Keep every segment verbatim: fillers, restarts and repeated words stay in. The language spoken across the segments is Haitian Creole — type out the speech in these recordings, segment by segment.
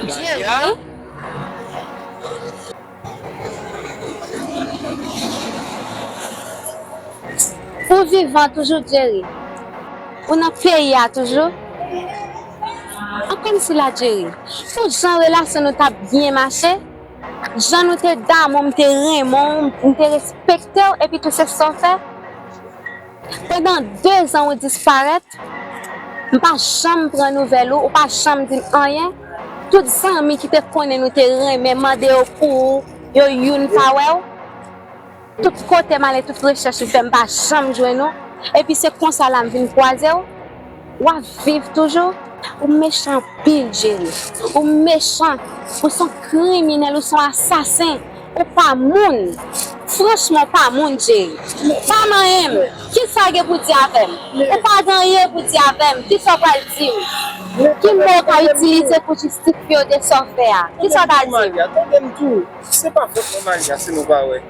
Jerry? Ou vivan toujou, Jerry? Ou nan peyi a toujou? An kòmsi la, Jerry, pou jan relasyon nou t ap byen mache, jan nou te damou, m te renmen w, m te respekte w, epi tou se sa w fè. Pandan de zan ou disparèt, m pa janm pran nouvèl ou, ou pa janm di m anyen. Tout zanmi ki te konnen nou te renmen mande yo pou ou, yo youn pa wè w. Tout kote m ale, tout rechèch m fè, m pa janm jwenn ou. Epi se konsa la m vin kwaze w. W ap viv toujou? Ou mechan anpil, Jerry. Ou mechan. Ou se yon kriminèl, ou se yon asasen. Ou pa moun. Franchman, ou pa moun, Jerry. Pa manyen m. Kisa w gen pou di avè m? Ou pa gen anyen pou di avè m. Kisa w pral di m? Ki mo w ka itilize pou jistifye w de sa w fè a? Kisa w ka di m? Malia, tande m tou. Se pa fòt mwen, Malia, si nou pa wè.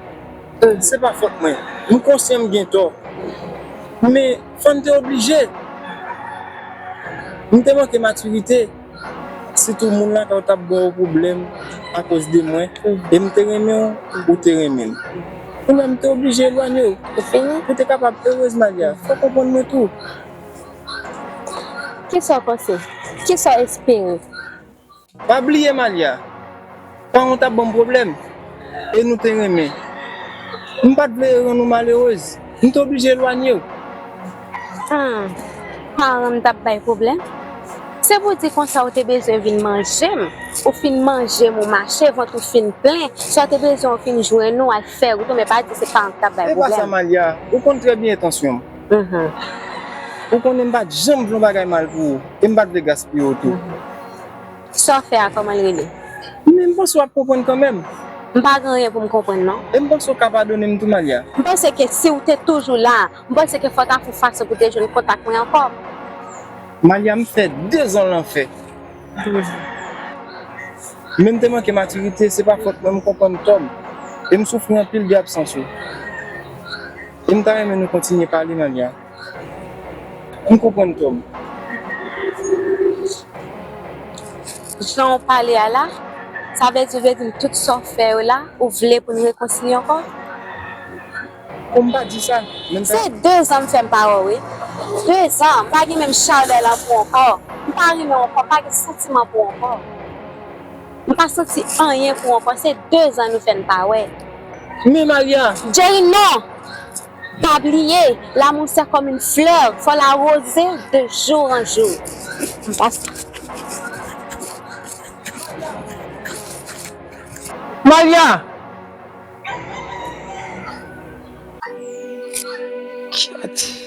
Se pa fòt mwen. M konsyan m gen tò. Men, fò n te oblije. M te manke matirite. Sitou moun lakay ou t ap ba w pwoblèm akoz de mwen. E m te renmen w, ou te renmen m. Kounye a m te oblije elwanye w. Pou te kapab erez, Malia. Fò w konprann mwen tou. Kisa w panse? Kisa w espere? Pa bliye, Malia, paran w t ap ban m pwoblèm, e nou te renmen. M pa t vle rann ou malerez, m te oblije elwanye w. Hmm, paran m t ap bay pwoblèm? Se pou di konsa ou te bezwen vin manje m, ou fin manje m, ou mache, vant ou fin plen, sa w te bezwen ou fin jwenn ou, al fè wout ou, men pa di se paran m t ap bay pwoblèm. E pa sa, Malia, ou konn trè byen entansyon m. Mhm. Ou konnen m pa t janm vle yon bagay mal pou ou, e m pa t vle gaspiye w tou. Mhm. Sa w fè a, kòman l rele? Men m panse w ap konprann kanmenm. M pa gen anyen pou m konprann, non. E m panse w ka padone m tou, Malia. M panse ke si w te toujou la, m panse ke fò w ta fè yon fason pou w te jwenn kontak mwen ankò. Malia, m fè de zan lanfè. Men m te manke matirite, se pa fòt mwen, m konprann tò m. E m soufri anpil de absans ou. E m ta renmen nou kontinye pale, Malia. M konprann tò m. Jan w pale a la, sa vle di, ou vle di m tout sa w fè yo la, ou vle pou n rekonsilye ankò? Ou m pa di sa, men m ta... Se de zan m fè m pa wè w, wi. De zan, m pa gen menm chadè lan pou w ankò. M pa renmen w ankò, m pa gen santiman pou w ankò. M pa santi anyen pou w ankò, se de zan nou fè n pa wè. Men Malia! Jerry, non! Pa bliye, l'amour c'est comme une fleur, faut l'arroser de jour en jour. M pa... Malia! Kèt.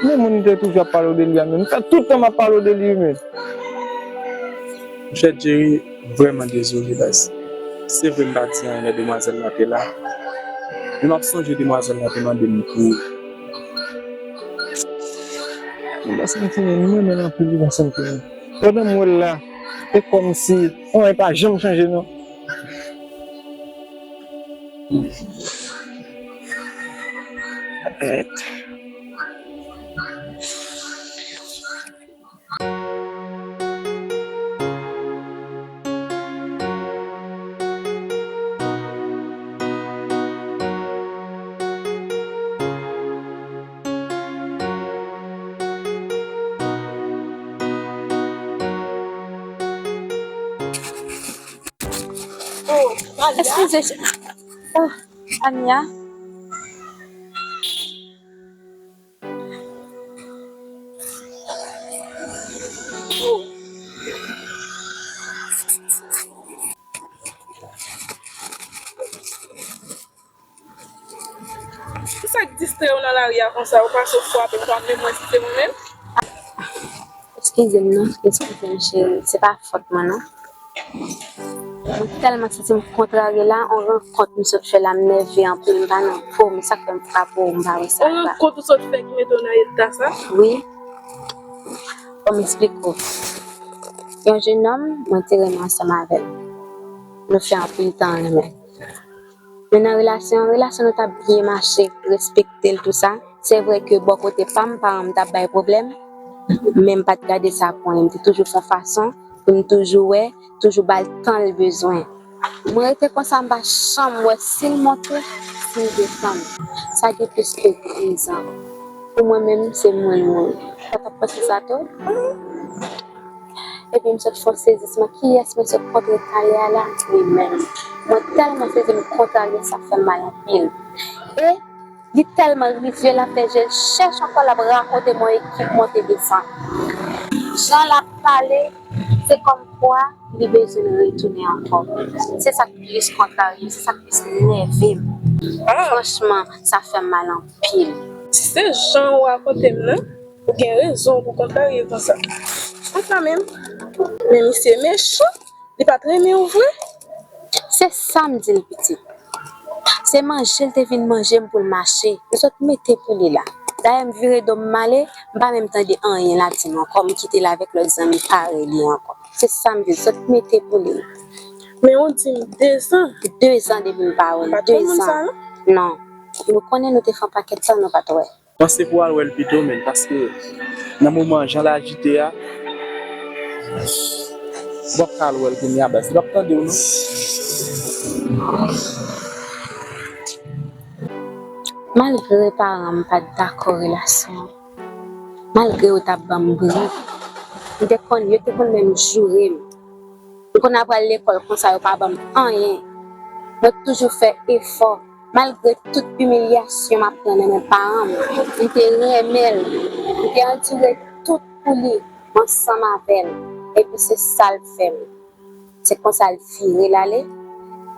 Men moun m te toujou ap pale w de li a, men m fè tout tan m ap pale w de li, men. Monchè Jerry, vrèman dezole, baz. Se vre m pa di anyen lè demwazèl la te la. Men m ap sonje demwazèl la te mande m pou ou. Li pa santi men, li renmen l anpil, li pa santi men. Pandan m wè l la, e kòmsi anyen pa janm chanje non. Arrête. Oh, Malia. Eskize, ch-, oh, Ania. Kisa k distrè w nan lari a konsa? Ou pase w frape m pa menm wè si se mwen menm? Eskize m non, eskize m cheri, se pa fòt mwen non. Mwen tèlman santi m kontrarye la, on rankont m sot fè la, m nève anpil, m pa nan po m, sa k fè m frape w, m pa wè sa. On rankont ou sot fè ki mete w nan eta sa? Wi. Bon, m eksplike w. Yon jenòm, mwen te renmen ansanm avè l. Nou fè anpil tan renmen. Men nan relasyon an, relasyon nou t ap byen mache, respekte l, tou sa. Se vre ke bò kote pa m, paran m t ap bay pwoblèm, men m pa t gade sa pou anyen. M te toujou fè yon fason pou m toujou wè, toujou ba l tan l bezwen. Mwen rete konsa, m pa janm wè si l monte, si l desann. Sa gen plis ke diz an. Pou mwen menm, se mwen l mouri. Ou pa t ap panse sa tou? Epi m sot fè yon sezisman, kiyès mwen sot kontre talè a la? Li menm. Mwen tèlman sezi, m kontrarye, sa fè m mal anpil. E li tèlman rizye, l ap fè je l chèch ankò, l ap rakonte m yon ekip monte desann. Jan l ap pale, se kòmkwa li bezwen retounen ankò. Se sa k plis kontrarye m, se sa k plis nève m. Franchman, sa fè m mal anpil. Si se jan ou rakonte m nan, ou gen rezon pou kontrarye konsa. Konsa menm. Men misye mechan, li pa t renmen w vre. Se sa m di l, pitit. Se manje l te vin manje m pou l mache. M sot mete pou li la. Dayè, m vire do m, m ale, m pa menm tande anyen l ap di m ankò. M kite l avèk lòt zanmi parèy li ankò. Se sa m di l, sot mete pou li. Men ou di m dezan. Dezan depi m pa wè l. Ou pa t konn moun sa, non? Non. Nou konnen nou te fè yon pakèt tan, nou pa t wè. Panse pou w al wè l pito, men, paske nan moman jan l ajite a, w ap ka al wè l kounye a, baz. Li p ap tande w, non. Malgre paran m pa t dakò relasyon an, malgre yo t ap ban m bri, m te konn, yo te konn menm joure m. M konn ap pral lekòl konsa, yo pa ban m anyen. Mwen toujou fè efò. Malgre tout imilyasyon m ap pran nan men paran m, m te renmen l. M te andire tout pou li, m ansanm avè l. Epi se sa l fè m. Se konsa l vire l ale,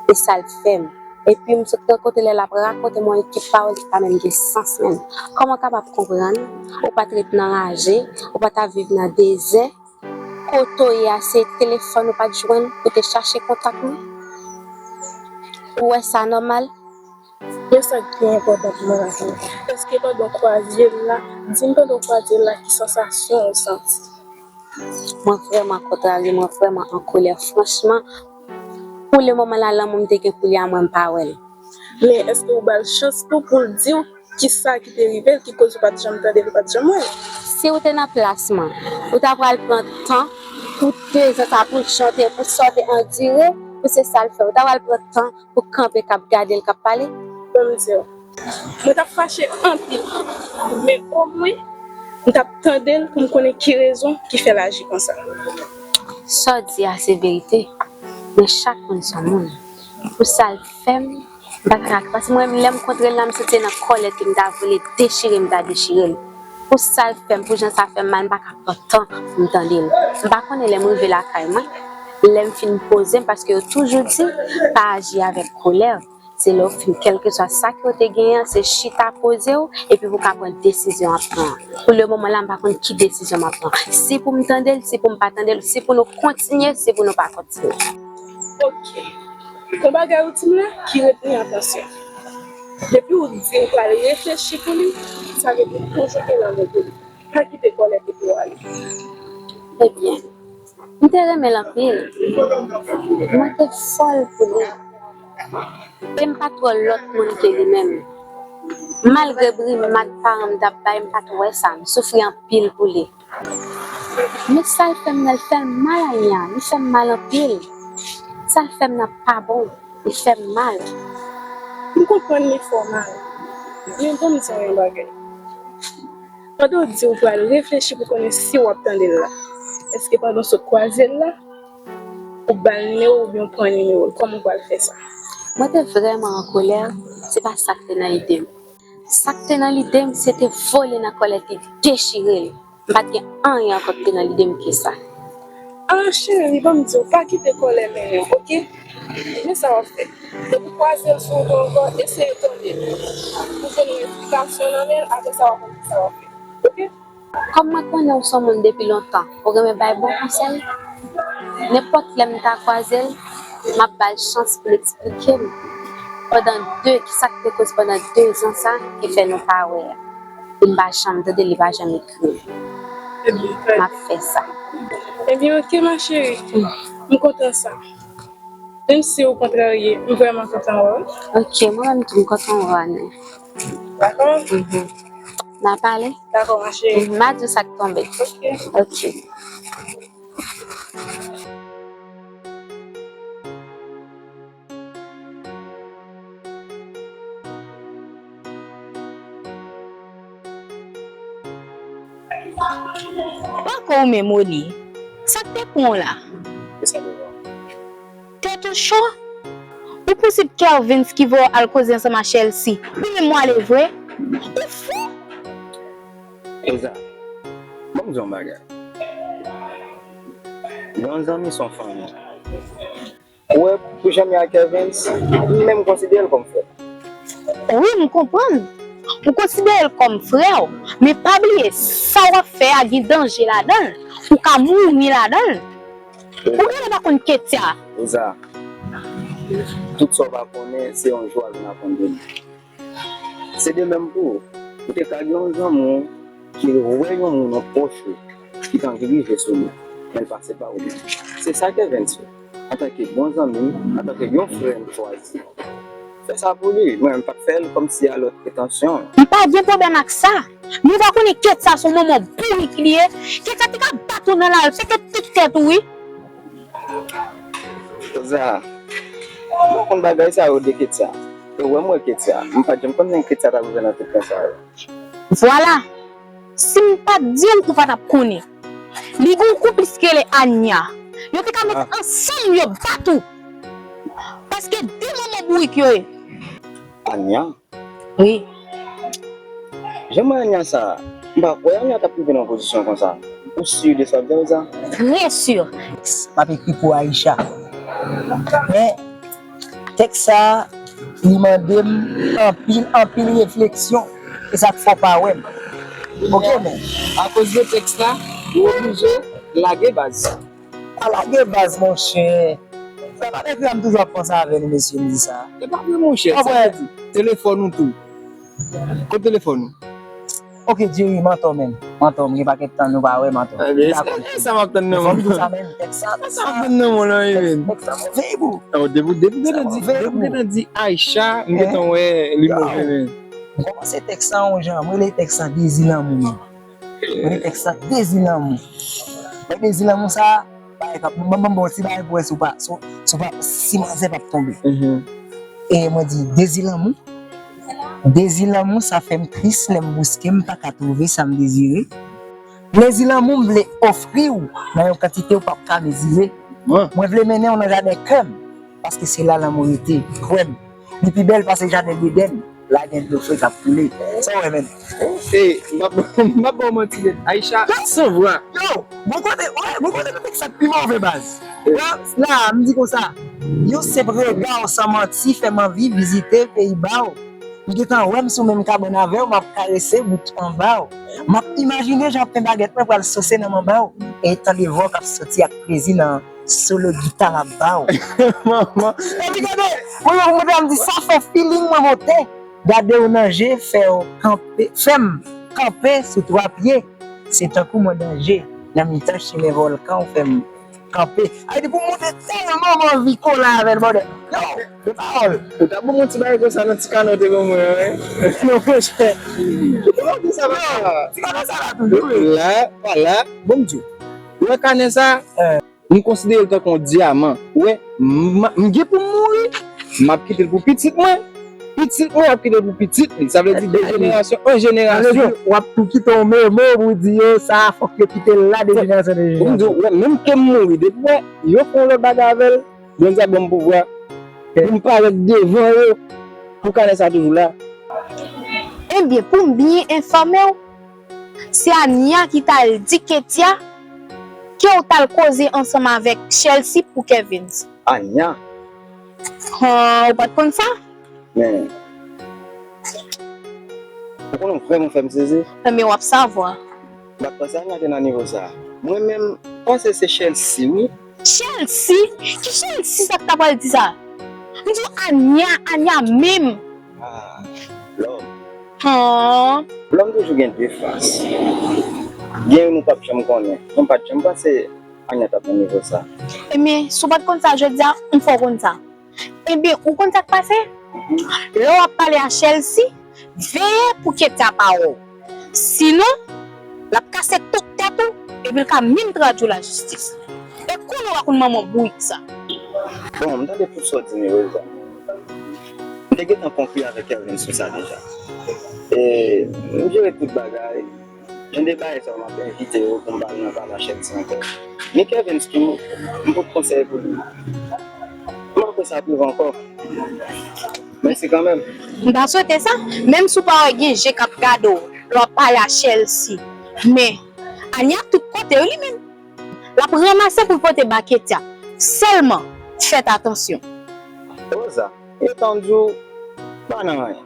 e sa l fè m. Epi m sot rankontre l, l ap rakonte m yon ekip pawòl ki pa menm gen sans menm. Kòman w kapab konprann? Ou pa t ret nan raje, ou pa t ap viv nan dezè. Kote w ye a, se telefòn ou pa t jwenn pou te chache kontak mwen? Ou wè sa nòmal? Men sa k pi enpòtan pou mwen la, se èske pandan w kwaze l la, di m pandan w kwaze l la ki sansasyon ou santi? Mwen vrèman kontrarye, mwen vrèman an kolè. Franchman, pou le moman la, lanmou m te gen pou li a, mwen m pa wè l. Men èske ou ba l chans tou pou l di w kisa ki te rive l ki koz ou pa t janm tande l, ou pa t janm wè l? Si w te nan plas mwen, ou ta pral pran tan pou dezan sa, pou jan w te, pou sa w te andire, pou se sa l fè. Ou ta pral pran tan pou kanpe k ap gade l, k ap pale? Ban m di w, mwen t ap fache anpil, men omwen m t ap tande l pou m konnen ki rezon ki fè l aji konsa. Sa w di a se verite, men chak moun se yon moun. Pou sa l fè m, m pa t ka, paske mwen menm lè m kontre l la, m santi se nan kòlèt ke m ta vle dechire, m ta dechire l. Pou sa l fè m, pou jan sa fè m mal, m pa ka pran tan pou m tande l. M pa konnen lè m rive lakay mwen, lè m fin poze m, paske yo toujou di, pa aji avèk kolè. Se lè w fin, kèlkeswa sa ke w te genyen an, se chita poze w, epi pou w ka pran desizyon w ap pran an. Pou le moman la, m pa konn ki desizyon m ap pran. Si pou m tande l, si pou m pa tande l, si pou nou kontinye, si pou nou pa kontinye. Ok. Gon bagay ou di m la ki retni atansyon. Depi ou di ou pral reflechi pou li, sa vle di ou toujou gen lanmou pou li. Pa kite kòlè kite w ale. Ebyen, m te renmen l anpil. Mwen te fòl pou li. E m pa t wè lòt moun ke li menm. Malgre brimad paran m t ap bay, m pa t wè sa. M soufri anpil pou li. Men sa l fè m nan, l fè m mal, Anya. Li fè m mal anpil. Sa l fè m nan pa bon. Li fè m mal. M konprann li fè w mal. Men ban m di w yon bagay. Pandan w di w pral reflechi pou konnen si w ap tande l la, èske pandan w sot kwaze l la, ou ba l nimewo w oubyen w pran nimewo l? Kòman w pral fè sa? Mwen te vrèman an kolè, se pa sa k te nan lide m. Sa k te nan lide m, se te vole nan kòlèt li, dechire l. M pa t gen anyen ankò ki te nan lide m ke sa. Ah, cheri, ban m di w, pa kite kòlè mennen w, oke? Men sa w ap fè. Depi w kwaze l sou wout ou ankò, eseye tande l. Pou jwenn yon esplikasyon nan men l, apre sa w ap konn ki sa w ap fè. Oke? Kòm mwen konnen w se yon moun depi lontan, ou renmen bay bon konsèy, nenpòt lè m ta kwaze l, m ap ba l chans pou l eksplike m pandan de, ki sa k te koz pandan dezan sa ki fè nou pa wè a. Li m pa janm tande, li pa janm ekri m. M ap fè sa. Ebyen, oke, ma chérie. M kontan sa. Menm si ou kontrarye, m vrèman kontan wè w. Ok, mwen menm tou, m kontan wè w, Ane. Dakò? Mhm. N a pale? Dakò, ma cheri. Mhm, m a di w sa k tonbe. Ok. Ok. Pako ou menm, Oli. Sa k te pran w la? Kisa devan? Tèt ou cho? Ou panse Kervens ki voye w al koze ansanm ak Chelsea? Ou menm w ale vre? Ou fou? Eza, ban m di w yon bagay. Yon zanmi se yon fanmi. Ou wè, pou jan m ye ak Evans, m menm konsidere l kòm frè m. Wi, m konprann. Ou konsidere l kòm frè w, men pa bliye, sa w ap fè a gen danje ladan l. Ou ka mouri ladan l. Ou genlè pa konn Ketia. Eza, tout sa w pa konnen, se yon jou w ap vin aprann de li. Se de menm pou ou. Ou te ka gen yon zanmi w ki wè yon moun, yon pwòch ou, ki t anvi rive sou li, men l pase pa ou menm. Se sa Kevens fè. Antanke bon zanmi m, antanke yon frè m chwazi, fè sa pou li. Mwen, m pa t fè l kòmsi a lòt entansyon. M pa gen pwoblèm ak sa. Men w pa konnen Ketia se yon manman bourik li ye. Ketia te ka bat ou nan lari, pete tout tèt ou, wi. Kounye a, mwen konn bagay sa yo de Ketia. E wè m wè Ketia. M pa t janm konn nen Ketia t ap rive nan tout pen sa yo. Vwala. Si m pa t di w, ou pa t ap konnen. Li gen yon konplis ki rele Ania. Yo te ka met ansanm, yo bat ou. Paske de manman bourik yo ye. Ania? Wi. Jan m wè Ania sa, m pa kwè Ania t ap rive nan pozisyon konsa. Ou si de sa w ap di a? Trè si. M ap ekri pou Aisha. Men, tèks sa, li mande m anpil, anpil refleksyon. E sa k fè w pa wè m. Ok, men. Akoz de tèks la, ou oblije lage baz. Pa lage baz, monchè. Sa pa vle di m toujou ap panse avè nou, mesye, m di sa. E pa vre, monchè. Sa vle di, telefòn ou tou. Kot telefòn ou? Ok, Jerry, mantò, men. Mantò, m gen pakèt tan nou pa wè, mantò. Ebyen, e sa m ap tann nan men w. Fò m di w sa, men, tèks sa, sa m ap tann nan men w la, wi, men. Tèks sa, move, bro. Oh, depi, depi w gentan di, depi w gentan di Aisha, m gentan wè li move, men. M kòmanse tèks sa yon jan, m rele tèks sa Dezi Lanmou, men. Mwen te tèks sa Dezi Lanmou. Mwen Dezi Lanmou sa, bagay k ap, mwen, mwen, bon, ti bagay pou wè si w pa, si w, si w pa, si manzè p ap tonbe. E mwen di, Dezi Lanmou. Dezi Lanmou, sa fè m tris lè m bouske, m pa ka twouve sa m dezire. Plezi lanmou m vle ofri w nan yon kantite w p ap ka mezire. Mwen vle mennen w nan jaden kè m, paske se la lanmou rete, kwè m. Li pi bèl pase jaden Edenn. La gen dlo fre k ap koule. Sa w wè, menn? Ey, m p ap, m p ap ba w manti, menn. Aisha, san vwa. Yo, bon kote, wè, bon kote nou tèks sa k pi move, baz. Wè, la, m di konsa, yon senp rega w san manti fè m anvi vizite peyi ba w. M gentan wè m sou menm kabann avè w, m ap karese bout anba w. M ap imajine jan pen bagèt mwen pral souse nan manba w. E tande vwa w k ap soti ak plezi nan solo gita m ap ba w. Manman. Epi gade, mwen menm pou mwen m di sa fè feeling mwen monte. Gade w nan je, fè w kanpe, fè m kanpe sou twa pye. Se tankou mwen nan je, nan mitan chimen vòlkan, w fè m kanpe. Sa vle di pou m monte tèlman m anvi kole avè l, brother. Yo, de pawòl. Ou ta ban m yon ti bagay konsa nan ti kanal w te ban mwen an, wi. Non, monchè. Ou pa di sa, pa sa. Ti kanal sa la toujou, wi. La, pa la. Bon, m di w. Ou wè kanè sa? M konsidere l tankou yon dyaman. Ou wè, m, m gen pou m mouri, m ap kite l pou pitit mwen. Pitit mwen ap kite l pou pitit li. Sa vle di de jenerasyon an jenerasyon. Sa vle di w ap tou kite yon memo pou w di yo, sa a fòk yo kite l la de jenerasyon an jenerasyon. Ou di, ou wè, menm ke m mouri, depi w wè yo fè yon lòt bagay avè l, Bondye ap ban m pouvwa pou m parèt devan yo, pou kanè sa toujou la. Ebyen, pou m byen enfòme w, se Ania ki t al di Ketia ke w t al koze ansanm avèk Chelsea pou Kevins. Ania? Hon, ou pa t konn sa? Men, ou konnen w vrèman fè m sezi. Ebyen, w ap savwa. M pa t panse Ania te nan nivo sa. Mwen menm, m panse se Chelsea, wi. Chelsea? Ki Chelsea sa k ta pral di sa? M di w Ania, Ania menm. Ah, lòm. Hon. Lòm toujou gen de fas. Gen youn ou p ap janm konnen. Mwen pa t janm panse Ania t ap nan nivo sa. Ebyen, si w pa t konn sa jodi a, m fè w konn sa. Ebyen, ou konn sa k pase? Lè w ap pale a Chelsea, veye pou Ketia pa wè w. Sinon, l ap kase tout tèt ou, epi l ka menm tradi w lajistis. E konnen w pa konn manman w bourik sa. Bon, m tande tout sa w di, Rosa. M te gentan konkli avèk Kervens sou sa deja. E m jere tout bagay. Gen de bagay sa yo m ap envite yo pou m pa al nan pale a Chelsea ankò. Men Kervens tou, m pot konsèy pou li. M pa kwè sa ap rive ankò. Mèsi kanmenm. M ta swete sa, menm si w pa wè gen je k ap gade w lè w ap pale a Chelsea. Men, Ania tout kote wi li menm. L ap ranmase pou l pote ba Ketia. Sèlman, fèt atansyon. Rosa, etan m di w, pa nan anyen.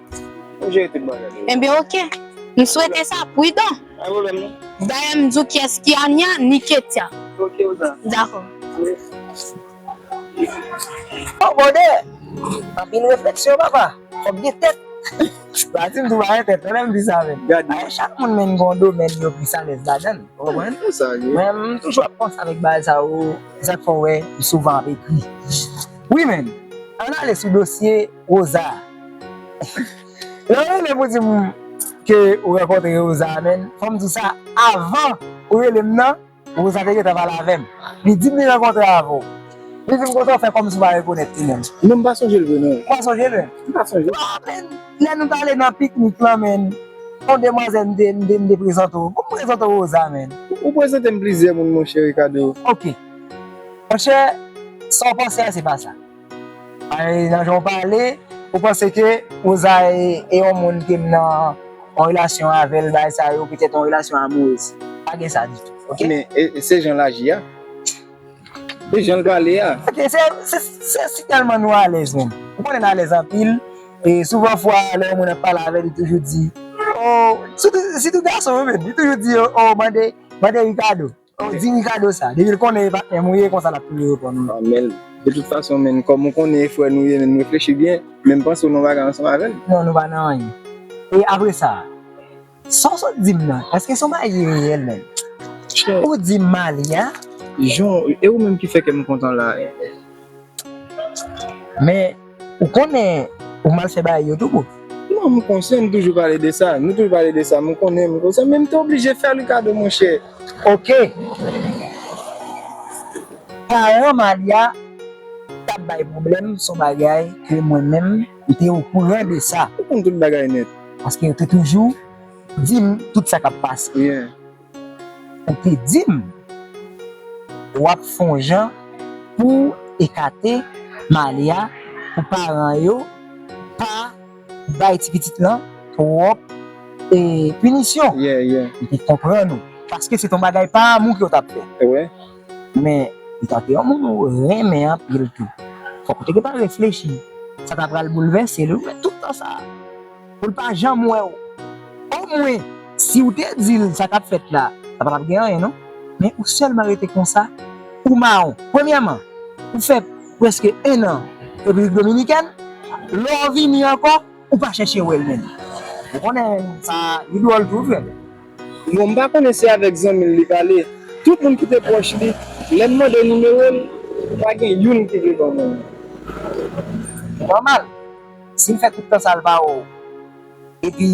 M jere tout bagay. Ebyen, oke. M swete sa, pridan. Pa gen pwoblèm non. Dayè, m di w kiyès ki Ania, ni Ketia. Oke, Rosa. Dakò. Oh, Bondye! Anpil refleksyon, papa. Fòk gen tèt. Sa di m tou pa gen tèt, lè m di sa menm. Ay, chak moun menm gen yon domèn yo plis alèz ladan l. Ou konprann? Mwen, m toujou ap panse avèk bagay sa yo. Se sa k fè w wè, m souvan ap ekri. Wi, men, ann ale sou dosye Rosa. Lè w rele m pou di m ke ou rankontre Rosa, men, fò m di w sa, avan ou rele m nan, Rosa te gentan pale avè m. Li di m li rankontre avè w. Li di m konsa w fè kòmsi w pa rekonèt li menm. Non, m pa sonje l vre non. Ou pa sonje l menm? M pa sonje l. Ah, men, lè nou t ale nan piknik lan, men, yon demwazèl m te, m te, m te prezante w. Bon, m prezante w Rosa, men. Ou prezante m plizyè moun, monchè Ricardo. Oke. Monchè, sa w panse a, se pa sa. Ay, nan jan w pale, ou panse ke Rosa e, e yon moun ke m nan yon relasyon avè l, bagay sa yo, petèt yon relasyon amourèz. Pa gen sa ditou, oke? Men, e, e se jan l aji a. E jan l pale a. Oke, se, se, se si tèlman nou alèz menm. Ou konnen n alèz anpil. E souvan fwa, lè yon moun ap pale avè l, li toujou di, oh, sitou, sitou gason, wi, men, li toujou di, oh, oh, mande, mande Ricardo. Oh, di Ricardo sa. Depi l konnen e patnè m ou ye, konsa l ap toujou reponn ou. Ah, men, de tout fason, men, kòm ou konnen e frè nou ye, men, m reflechi byen, men m panse w nan bagay ansanm avè l. Non, nou pa nan anyen. E apre sa, sa w sot di m nan, èske se yon bagay ki reyèl menm? Ou di m Malia? Jan, e ou menm ki fè kè m kontan la. Men, ou konnen, ou mal fè bagay yo tou, bro. Non, m konsyan, nou toujou pale de sa, nou toujou pale de sa, m konnen, m konsyan, men m te oblije fè l, Ricardo, monchè. Oke. Paran Malia t ap bay pwoblèm, se yon bagay ke mwen menm, m te okouran de sa. Ou konn tout bagay nèt. Paske yo te toujou di m tout sa k ap pase. Yeah. Ou te di m, w ap fè yon jan pou ekate Malia, pou paran yo pa bay ti pitit lan twòp, e, pinisyon. Yeah, yeah. M te konprann ou. Paske se t yon bagay pa amou ke w t ap fè. Wi. Men, li ta te yon moun ou renmen anpil tou. Fòk ou te gentan reflechi. Sa ta pral boulvèse l, wi, men tout tan sa a, pou l pa janm wè w. Omwen, si w te di l sa k ap fèt la, sa pa t ap gen anyen, non. Men ou sèlman rete konsa, ou mawon. Premyèman, ou fè prèske en an Repiblik Dominikèn, lè w vini ankò, ou pa chèche wè l menm. Ou konnen sa, li dwòl tou, frè m. Bon, m pa konnen si avèk zanmi l li pale. Tout moun ki te pwòch li, lè m mande nimewo l, pa gen youn ki vle ban mwen. Nòmal. Si l fè tout tan sa l pa wè w, epi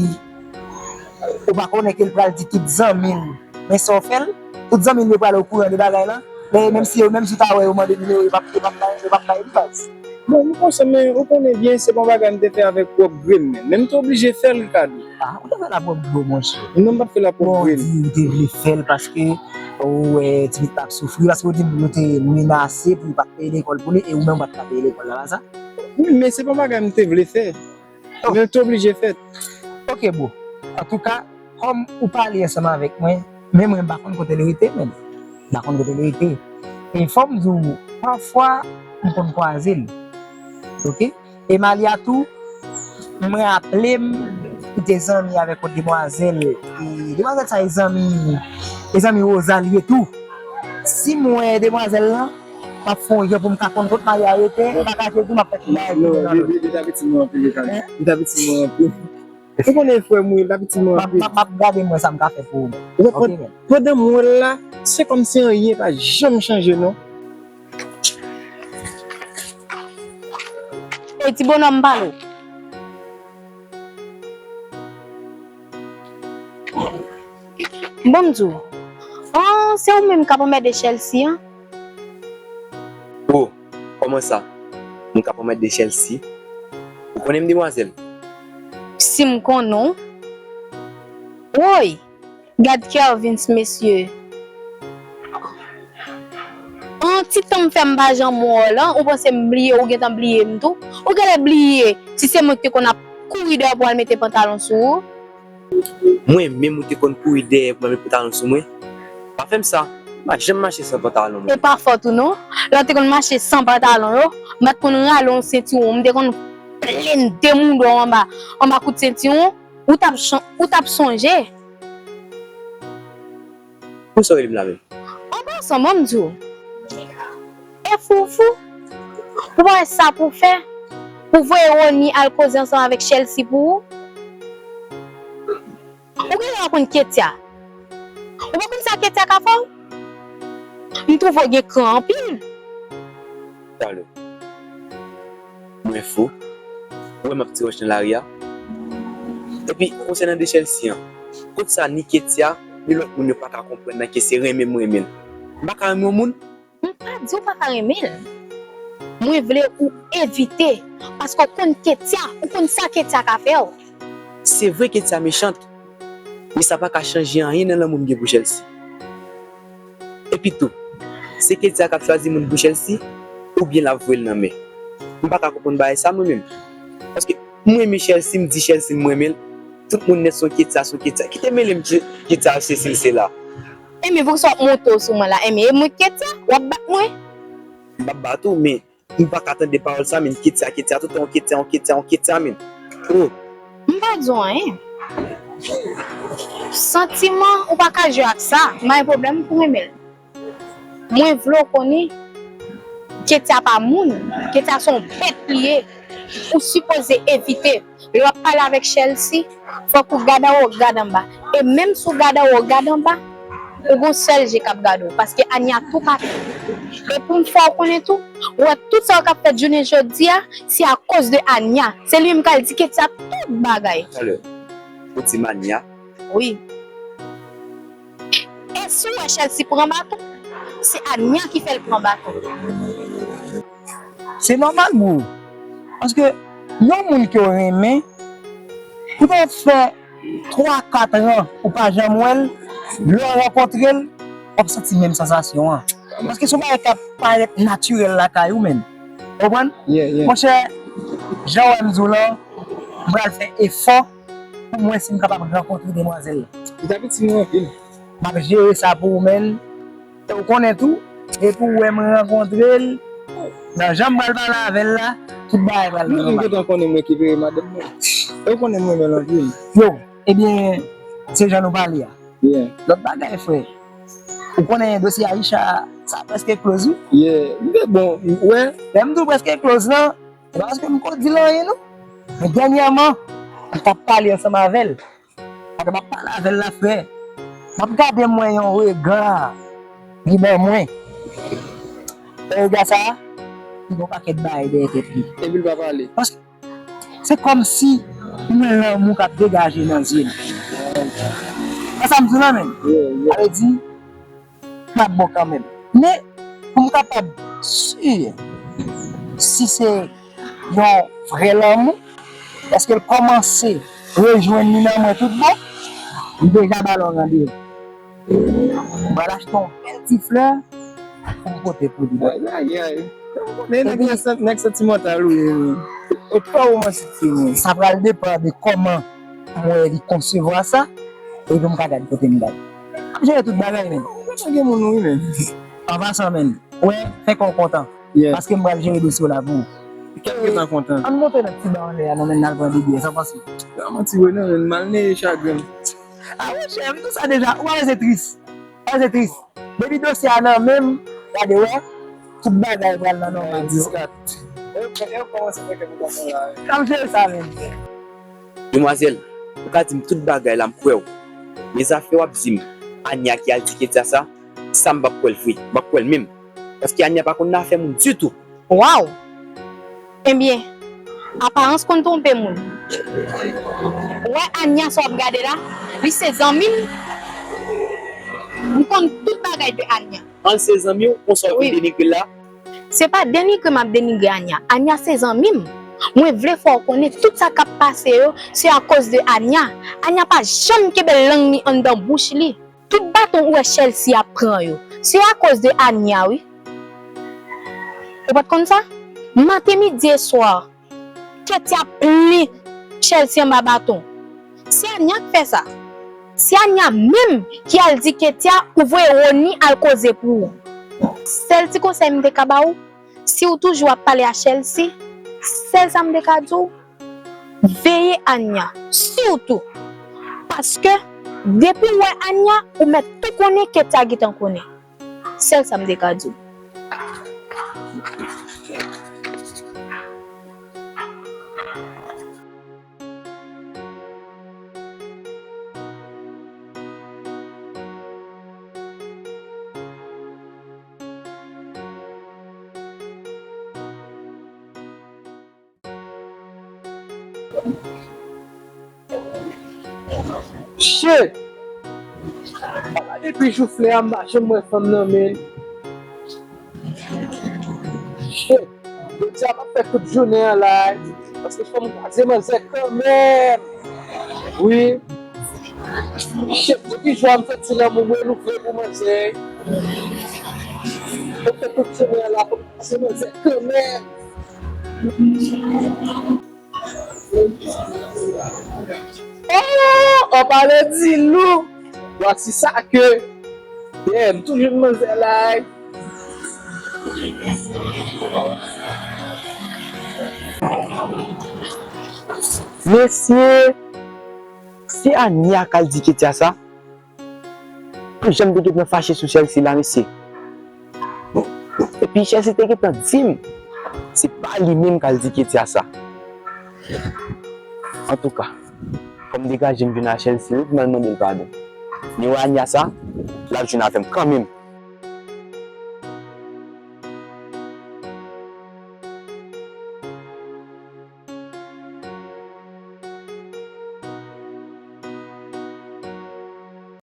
ou pa konnen ke l pral di tout zanmi l, men sa w fè l, tout zanmi l yo pral okouran de bagay lan, men menm si yo, menm si w ta wè yo mande nimewo, yo p ap, yo p ap bay, yo p ap bay li baz. Bon, m konsyan, men ou konnen byen se pa yon bagay m te fè avèk pwòp grenn mwen. Men m te oblije fè l, Ricardo. Ah, ou te fè l a pwòp grenn, monchè. Non, m pa t fè l a pwòp grenn. Bon, ou di ou te vle fè l paske ou wè ti pitit la ap soufri, paske ou di m ou te menase pou li pa t peye lekòl pou li, e ou menm ou pa t ka peye lekòl la, pa sa? Wi, men se pa yon bagay m te vle fè. Men l te oblije fèt. Oke, bro. Antouka, kòm ou pale ansanm avèk mwen, men mwen m pa konn kote l rete, men. M pa konn kote l rete. E fò m di w, pafwa, m konn kwaze l. Oke? E Malia tou, mwen raple m, m te zanmi avèk yon demwazèl. E demwazèl sa, e zanmi, e zanmi Rosa li ye tou. Si m wè demwazèl lan, m ap fè yon jan pou m ka konn kot Malia rete, m pa kache l tou, m ap fè ti bagay pou mwen. Non, li, li, li t apitit mwen anpil, Ricardo. Li t apitit mwen anpil. Ou konnen frè m wi, l t apitit mwen anpil. M ap, m ap, m ap gade mwen sa m ka fè pou ou. Ou wè, pandan m wè l la, se kòmsi anyen pa janm chanje, non. Ti bonòm pale w. Bon, m di w, an, se ou menm k ap anmède Chelsea an? Oh, kòman sa? Mwen k ap anmède Chelsea? Ou konnen m, demwazèl? Si m konnen w? Woy! Gad Kervins, mesye. An ti tan m fè m pa janm wè w lan, ou panse m bliye, ou gentan bliye m tou? Ou genlè bliye si se mwen ki te konn ap kouri dèyè w pou al mete pantalon sou ou? Mwen menm ou te konn kouri dèyè pou al mete pantalon sou mwen? Pa fè m sa, m pa janm mache san pantalon mwen. E pa fòt ou non, lè w te konn mache san pantalon yo, m pa t konn rale yon sentiwon, m te konn plenn de mouda w anba, anba kout sentiwon, ou t ap chan-, ou t ap sonje. Poukisa w rele m la menm? An pasan, ban m di w. E fou w fou? Ou pa wè sa pou w fè? Pou voye Rony al koze ansanm avèk Chelsea pou ou? Ou genlè pa konn Ketia. Ou pa konn sa Ketia ka fè w? M twouve w gen kran anpil. Talè. Mwen fou. Ou wè m ap ti wòch nan lari a. Epi, konsènan de Chelsea an, kot sa ni Ketia, ni lòt moun yo pa ka konprann nan ke se renmen m renmen l. M pa ka renmen yon moun. M pa di w pa ka renmen l. Mwen vle ou evite, paske w konn Ketia, ou konn sa Ketia ka fè w. Se vre Ketia mechant, men sa pa ka chanje anyen nan lanmou m gen pou Chelsea. Epi tou, se Ketia k ap chwazi moun pou Chelsea, oubyen l ap voye l nan mè. M pa ka konprann bagay sa mwen menm. Paske mwen renmen Chelsea, m di Chelsea m renmen l. Tout moun nèt se yon Ketia, se yon Ketia. Kite mele m Ke-, Ketia, sesi, sela. Enben, poukisa w ap monte w sou mwen la? Enben, e mwen Ketia, w ap bat mwen? M p ap bat ou, men m pa ka tande pawòl sa, men Ketia, Ketia, tout tan yon Ketia, yon Ketia, yon Ketia, men. Oh. M pa di w anyen. Santiman, ou pa ka jwe ak sa. M pa gen pwoblèm pou renmen l. Mwen vle w konnen, Ketia pa moun. Ketia se yon bèt li ye. Ou sipoze evite. Lè w ap pale avèk Chelsea, fòk ou gad anwo, gad anba. E menm si w gad anwo, gad anba, ou gon sèl je k ap gade w, paske Ania tou ka fè. E pou m fè w konnen tou, ou wè tout sa yo k ap fèt jounen jodi a, se akoz de Ania. Se li menm k al di Ketia tout bagay. Talè, ou di m Ania? Wi. E si w wè Chelsea pran baton, se Ania ki fè l pran baton. Se nòmal, bro. Paske yon moun ke w renmen, ou ta fè twa, kat an ou pa janm wè l, lè w rankontre l, w ap santi menm sansasyon an. Paske se yon bagay k ap parèt natirèl lakay ou menm. Ou konprann? Yeah, yeah. Monchè, jan w wè m di w lan, m pral fè efò pou m wè si m kapab rankontre demwazèl la. Li ta piti mwen anpil. M ap jere sa pou ou, menn. E ou konnen tou, depi ou wè m rankontre l, nan jan m pral pale avè l la, tout bagay pral vin nòmal. Ou gentan konnen m rekipere madanm mwen. E ou konnen m renmen l anpil. Yo, ebyen, se jan nou pale a. Yeah. Lòt bagay, frè. Ou konnen dosye Aisha, sa prèske close, wi. Yeah. Men bon, wè. Lè m di w prèske close lan, se pa paske m ko di l anyen, non. Men dènyèman, m t ap pale ansanm avè l. Pandan m ap pale avè l la, frè, m ap gade, m wè yon rega li ban mwen. E rega sa a, li gen yon pakèt bagay dèyè tèt li. Epi l pa pale. Paske se kòmsi m wè lanmou k ap degaje nan zye l. Wè sa m di w la, menm? Yeah, yeah. Sa vle di, m ap bon kanmenm. Men, pou m kapab si si se yon vrè lanmou, èske l kòmanse rejwenn li nan mwen tout bon, m deja ba l yon randevou. M pral achte yon bèl ti flè pou m pote pou li. Ay, ay, ay. Ou konnen nèg la san-, nèg santimantal ou ye, wi. Ou twò womansik sou mwen. Sa pral depann de kòman m wè li konsevwa sa, epi m ka gad kote m bay. M ap jere tout bagay, menn. Ou kontan gen moun, wi, menn. An pasan, menn. Wè, fè kè w kontan. Yeah. Paske m pral jere dosye w la pou ou. Kèlkeswa kontan. Ann monte nan ti ba anlè a, non, menn, n al pran de byè, sa w panse? Sa manti, wi, non, menn, m al neye chagren m. A, monchè, m di w sa deja, ou pa bezwen tris. Ou pa bezwen tris. Depi dosye a nan men m, gade wè, tout bagay pral nan nòmal. Diskat. E yo, e yo kòmanse fè kèk kontan la, wi. N ap jere sa, menn. Demwazèl, ou ka di m tout bagay la, m kwè w. Men zafè w ap di m, Ania ki al di Ketia sa, sa m p ap kwè l vre. M p ap kwè l menm. Paske Ania pa konn nan afè moun ditou. Waw! Ebyen, Aparans konn twonpe moun. Ou wè Ania sa w ap gade la, li se zanmi m. M konn tout bagay de Ania. An se zanmi w, konsa w vin denigre l la? Se pa denigre m ap denigre Ania. Ania se zanmi m. Mwen vle fè w konnen tout sa k ap pase yo, se akoz de Ania. Ania pa janm kenbe lang li anndan bouch li. Tout baton ou wè Chelsea ap pran yo, se akoz de Ania wi. Ou pa t konn sa? Maten, midi e swa, Ketia plen Chelsea anba baton. Se Ania k fè sa. Se Ania menm ki al di Ketia ou voye Rony al koze pou ou. Sèl ti konsèy m te ka ba ou, si w toujou ap pale a Chelsea, sèl sa m te ka di w, veye Ania, sitou. Paske, depi w wè Ania, ou mèt tou konnen Ketia gentan konnen. Sèl sa m te ka di w. Shit! Papa, depi jou flè a m pa janm wè fanm nan men. Shit! Jodi a m ap fè tout jounen an la, paske fò m kwaze manzè kanmenm. Wi. Shit, depi jou a m santi lanmou mwen louvri pou manzè. Fò m fè tout jounen an la, fò m kwaze manzè kanmenm. Oh, an palan di lou. Vwasi sa ke, yeah, m toujou manzè la. Mesye, se Ania k al di Ketia sa? Pou janm te gentan fache sou Chelsea la, mesye. Epi Chelsea te gentan di m, se pa li menm k al di Ketia sa. Antouka, fò m degaje m vin a Chelsea wi pou m al mande l padon. Ni wè Ania sa, l ap jwenn avè m kanmenm.